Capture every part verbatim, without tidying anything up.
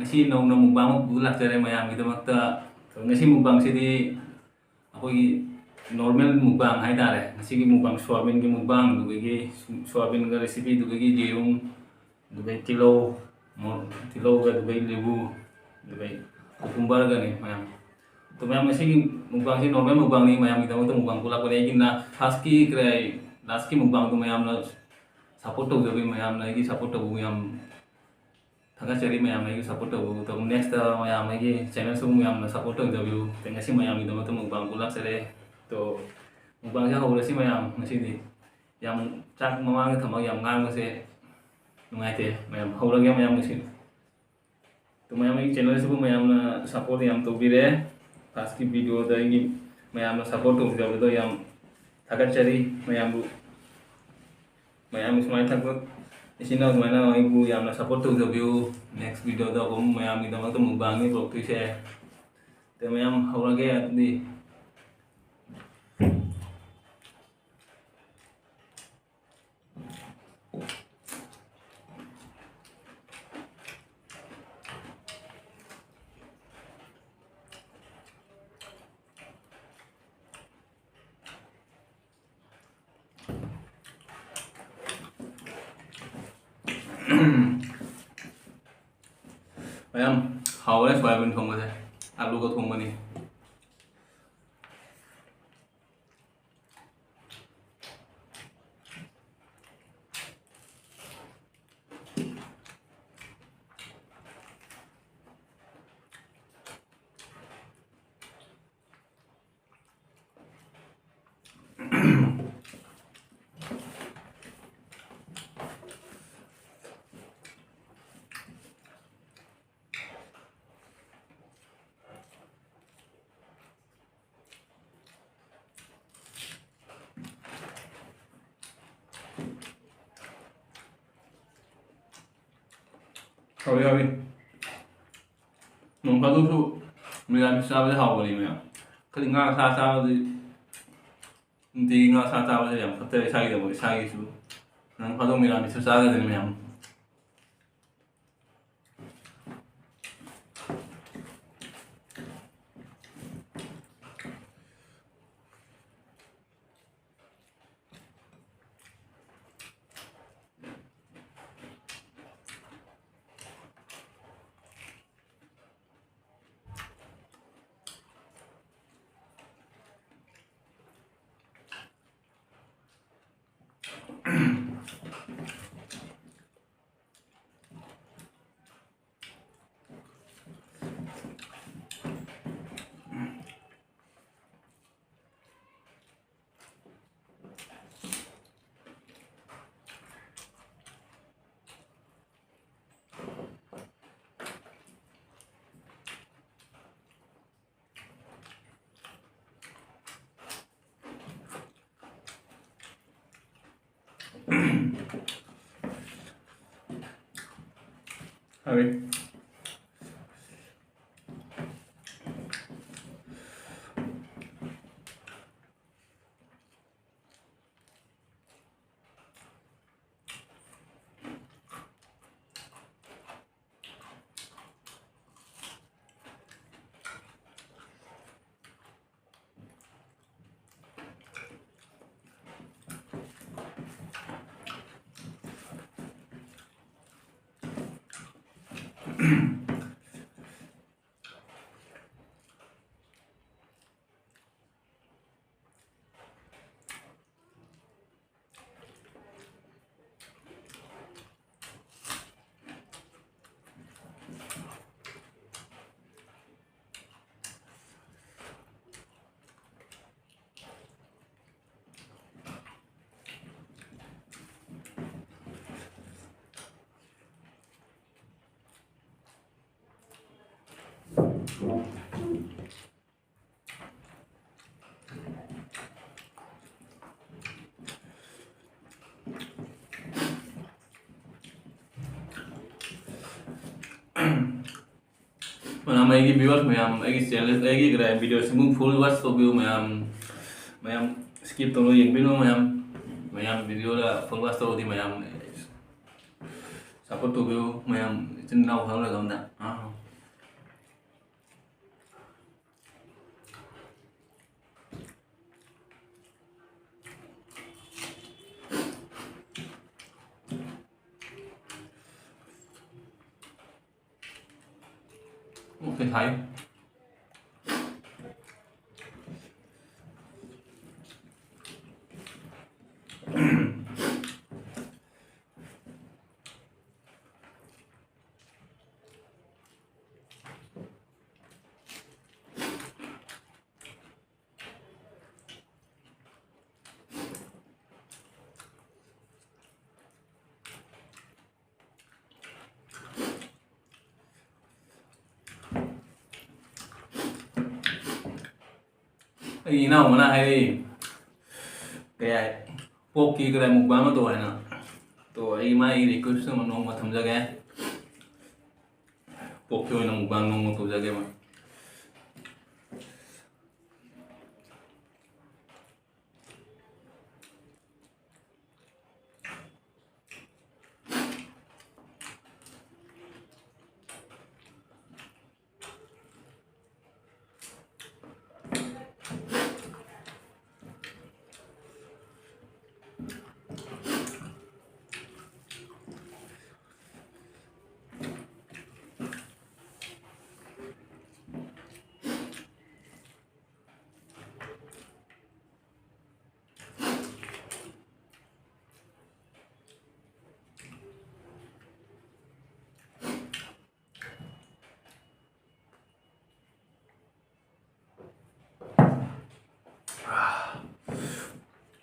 ꯉꯁꯤ ꯅꯧꯅ mukbang ꯑꯃ ꯄꯨꯗꯨꯅ ꯂꯥꯛꯆꯔꯦ ꯃꯌꯥꯝꯒꯤꯗꯃꯛꯇ꯫ ꯉꯁꯤ mukbangꯁꯤꯗꯤ ꯑꯩꯈꯣꯏꯒꯤ normal mukbang ꯍꯥꯏꯇꯥꯔꯦ꯫ ꯉꯁꯤꯒꯤ mukbang ꯁꯣꯌꯥꯕꯤꯟꯒꯤ mukbang, ꯑꯗꯨꯗꯒꯤ ꯁꯣꯌꯥꯕꯤꯟꯒ recipeꯗꯨꯗꯒꯤ ꯌꯦꯔꯨꯝ, ꯑꯗꯨꯗꯒꯤ ꯇꯤꯜꯍꯧ, ꯃꯣꯔꯣꯛ, ꯇꯤꯜꯍꯧꯒ, ꯑꯗꯨꯗꯒꯤ ꯂꯦꯕꯨ, ꯑꯗꯨꯗꯒꯤ cucumberꯒꯅꯤ ꯃꯌꯥꯝ꯫ ꯑꯗꯣ ꯃꯌꯥꯝ, ꯉꯁꯤꯒꯤ mukbangꯁꯤ normal mukbangꯅꯤ, ꯃꯌꯥꯝꯒꯤꯗꯃꯛꯇ mukbang ꯄꯨꯂꯛꯄꯅꯦ꯫ ꯑꯩꯒꯤ ꯅ-, firstꯀꯤ ꯀꯔꯤ, lastꯀꯤ mukbangꯗꯣ ꯃꯌꯥꯝꯅ support ꯇꯧꯖꯕꯒꯤ, ꯃꯌꯥꯝꯅ ꯑꯩꯒꯤ support ꯇꯧꯕ ꯌꯥꯝ ꯊꯥꯒꯠꯆꯔꯤ꯫ ꯃꯌꯥꯝꯅ ꯑꯩꯒꯤ support ꯇꯧꯕꯤꯌꯨ꯫ ꯑꯗꯣ nextꯇ ꯃꯌꯥꯝ ꯑꯩꯒꯤ channelꯁꯨ ꯃꯌꯥꯝꯅ support ꯇꯧꯖꯕꯤꯌꯨ꯫ ꯑꯗꯩ ꯉꯁꯤ ꯃꯌꯥꯝꯒꯤꯗꯃꯛꯇ mukbang ꯄꯨꯂꯛꯆꯔꯦ꯫ ꯑꯗꯣ mukbangꯁꯦ ꯍꯧꯔꯁꯤ ꯃꯌꯥꯝ ꯉꯁꯤꯗꯤ꯫ ꯌꯥꯝ ꯆꯥꯛ ꯃꯃꯥꯡꯗ ꯊꯝꯃꯒ ꯌꯥꯝ ꯉꯥꯡꯕꯁꯦ ꯅꯨꯡꯉꯥꯏꯇꯦ꯫ ꯃꯌꯥꯝ ꯍꯧꯔꯒꯦ ꯃꯌꯥꯝ ꯉꯁꯤ꯫ ꯑꯗꯣ ꯃꯌꯥꯝ ꯑꯩꯒꯤ channelꯁꯤꯕꯨ ꯃꯌꯥꯝꯅ support ꯌꯥꯝ ꯇꯧꯕꯤꯔꯦ꯫ Firstꯀꯤ videoꯗ ꯑꯩꯒꯤ ꯃꯌꯥꯝꯅ support ꯇꯧꯕꯤꯔꯕꯗꯣ ꯌꯥꯝ ꯊꯥꯒꯠꯆꯔꯤ ꯃꯌꯥꯝꯕꯨ꯫ ꯃꯌꯥꯝ ꯁꯨꯃꯥꯏꯅ ꯊꯕꯛ ꯏꯆꯤꯟ ꯏꯅꯥꯎ ꯁꯨꯃꯥꯏꯅ ꯑꯩꯕꯨ ꯌꯥꯝꯅ support ꯇꯧꯖꯕꯤꯌꯨ꯫ Next videoꯗ ꯑꯗꯨꯝ ꯃꯌꯥꯝꯒꯤꯗꯃꯛꯇ mukbangꯅꯤ ꯄꯨꯔꯛꯇꯣꯏꯁꯦ꯫ ꯑꯗꯣ ꯃꯌꯥꯝ ꯍꯧꯔꯒꯦ ꯑꯗꯨꯗꯤ꯫ ꯃꯌꯥꯝ ꯍꯥꯎꯔꯦ ꯁꯣꯌꯥꯕꯤꯟ ꯊꯣꯡꯕꯁꯦ, ꯑꯂꯨꯒ ꯊꯣꯡꯕꯅꯤ꯫ ꯍꯥꯎꯏ, ꯍꯥꯎꯏ꯫ ꯅꯣꯡ ꯐꯥꯗꯣꯛꯁꯨ ꯃꯤꯔꯥꯃꯤꯁ ꯆꯥꯕꯁꯦ ꯍꯥꯎꯕꯅꯤ ꯃꯌꯥꯝ꯫ ꯈꯔꯗꯤ ꯉꯥ ꯁꯥ ꯆꯥꯕꯗꯤ, ꯅꯨꯡꯇꯤꯒꯤ ꯉꯥ ꯁꯥ ꯆꯥꯕꯁꯦ ꯌꯥꯝ ꯐꯠꯇꯦ ꯏꯁꯥꯒꯤꯗꯃꯛ, ꯏꯁꯥꯒꯤꯁꯨ꯫ ꯅꯣꯡ ꯐꯥꯗꯣꯛ ꯃꯤꯔꯥꯃꯤꯁꯁꯨ ꯆꯥꯒꯗꯕꯅꯤ ꯃꯌꯥꯝ꯫ ꯍꯥꯎꯋꯤ꯫ ꯃꯌꯥꯝ, ꯑꯩꯒꯤ viewers ꯃꯌꯥꯝ, ꯑꯩꯒꯤ channel, ꯑꯩꯒꯤ ꯀꯗꯥꯏ video ꯁꯤꯕꯨ full watch ꯇꯧꯕꯤꯌꯨ ꯃꯌꯥꯝ꯫ ꯃꯌꯥꯝ skip ꯇꯧꯔ ꯌꯦꯡꯕꯤꯅꯨ ꯃꯌꯥꯝ꯫ ꯃꯌꯥꯝ video ꯗ full watch ꯇꯧꯔꯗꯤ ꯃꯌꯥꯝ support ꯇꯧꯕꯤꯌꯨ ꯃꯌꯥꯝ, ꯏꯆꯤꯟ ꯏꯅꯥꯎ ꯈꯪꯅꯗꯕꯗ꯫ ꯑꯥ꯫ Okay, Thái. ꯑꯩꯒꯤ ꯏꯅꯥꯎ ꯑꯃꯅ ꯍꯥꯏꯔꯛꯏ, ꯀꯩ ꯍꯥꯏ, pork ꯀꯤ ꯀꯗꯥꯏ mukbang ꯑꯃ ꯇꯧ ꯍꯥꯏꯅ꯫ ꯇꯣ, ꯑꯩ ꯃꯥꯒꯤ request ꯑꯃ ꯅꯣꯡꯃ ꯊꯝꯖꯒꯦ꯫ ꯄꯣꯛꯀꯤ ꯑꯣꯏꯅ mukbang ꯅꯣꯡꯃ ꯇꯧꯖꯒꯦꯕ꯫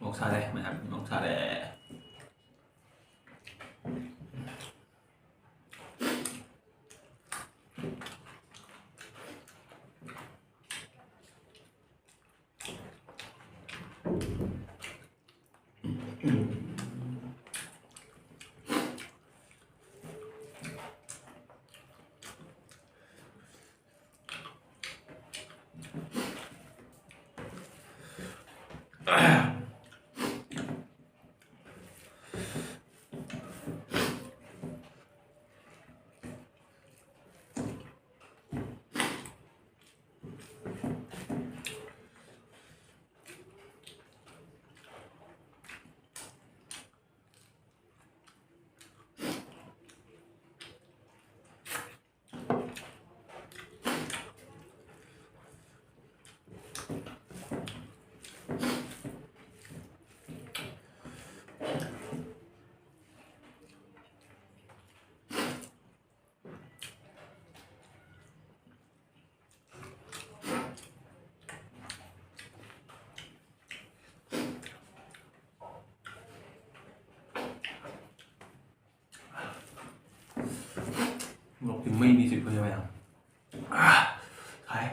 ꯃꯣꯔꯣꯛ ꯁꯥꯔꯦ ꯃꯌꯥꯝ, ꯃꯣꯔꯣꯛ ꯁꯥꯔꯦ꯫ ꯃꯣꯔꯣꯛꯇꯤ ꯃꯩꯅꯤ ꯆꯤꯛꯄꯁꯦ ꯃꯌꯥꯝ꯫ ꯑꯥ! ꯁꯥꯏ꯫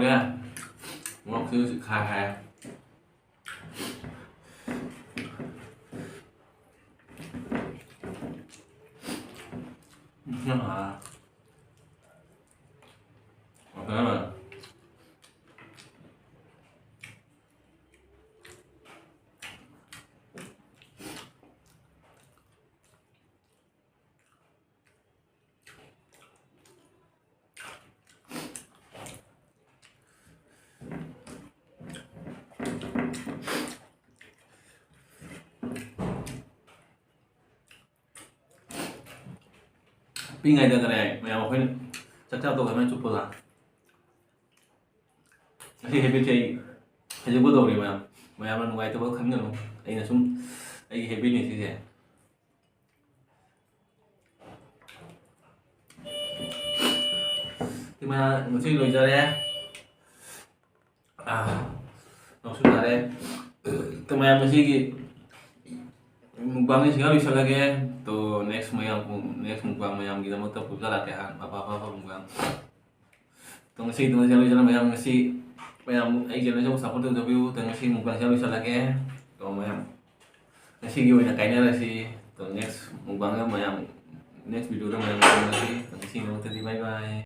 ꯂꯣꯏꯔꯦ꯫ ꯃꯣꯔꯣꯛꯁꯤ ꯍꯧꯖꯤꯛ ꯈꯥꯏ ꯈꯥꯏ꯫ ꯎꯝ, ꯍꯥ꯫ ꯑꯣꯀꯦ꯫ ꯄꯤꯛꯏꯉꯩꯗ ꯀꯔꯤ ꯍꯥꯏ, ꯃꯌꯥꯝ ꯑꯩꯈꯣꯏꯅ ꯆꯥꯛ ꯆꯥ ꯇꯣꯛꯑꯒ ꯃꯩ ꯆꯨꯞꯄꯒ꯫ ꯑꯁꯤ ꯍꯦꯕꯤꯠꯁꯦ ꯑꯩ ꯍꯧꯖꯤꯛꯐꯥꯎ ꯇꯧꯔꯤ ꯃꯌꯥꯝ꯫ ꯃꯌꯥꯝꯅ ꯅꯨꯡꯉꯥꯏꯇꯕ ꯈꯟꯒꯅꯨ꯫ ꯑꯩꯅ ꯁꯨꯝ ꯑꯩꯒꯤ ꯍꯦꯕꯤꯠꯅꯤ ꯁꯤꯁꯦ꯫ ꯁꯤ ꯃꯌꯥꯝ ꯉꯁꯤ ꯂꯣꯏꯖꯔꯦ꯫ ꯑꯥ, ꯂꯧꯁꯤꯟꯖꯔꯦ꯫ ꯇꯣ ꯃꯌꯥꯝ ꯉꯁꯤꯒꯤ ꯃꯨꯛꯕꯥꯡꯁꯤ ꯁꯤꯒ ꯂꯣꯏꯁꯤꯜꯂꯒꯦ꯫ ꯇꯣ next ꯃꯌꯥꯝ, next ꯃꯨꯛꯕꯥꯡ ꯃꯌꯥꯝꯒꯤꯗꯃꯛꯇ ꯄꯨꯖꯔꯛꯀꯦ ꯍꯥ, ꯑꯐ ꯑꯐꯕ ꯃꯨꯛꯕꯥꯡ꯫ ꯇꯣ ꯉꯁꯤꯒꯤꯗꯃꯛ ꯁꯤꯗ ꯂꯣꯏꯁꯤꯜꯂꯦ ꯃꯌꯥꯝ꯫ ꯉꯁꯤ ꯃꯌꯥꯝ ꯑꯩꯒꯤ channel ꯁꯤꯕꯨ support ꯇꯧꯖꯕꯤꯌꯨ꯫ ꯇꯣ ꯉꯁꯤ ꯃꯨꯛꯕꯥꯡ ꯁꯤꯗ ꯂꯣꯏꯁꯤꯜꯂꯒꯦ꯫ ꯇꯣ ꯃꯌꯥꯝ ꯉꯁꯤꯒꯤ ꯑꯣꯏꯅ ꯀꯥꯏꯅꯔꯁꯤ꯫ ꯇꯣ next ꯃꯨꯛꯕꯥꯡꯗ ꯃꯌꯥꯝ, next video ꯗ ꯃꯌꯥꯝ ꯊꯦꯡꯅꯁꯤ꯫ ꯇꯣ ꯉꯁꯤꯒꯤꯗꯃꯛꯇꯗꯤ bye bye꯫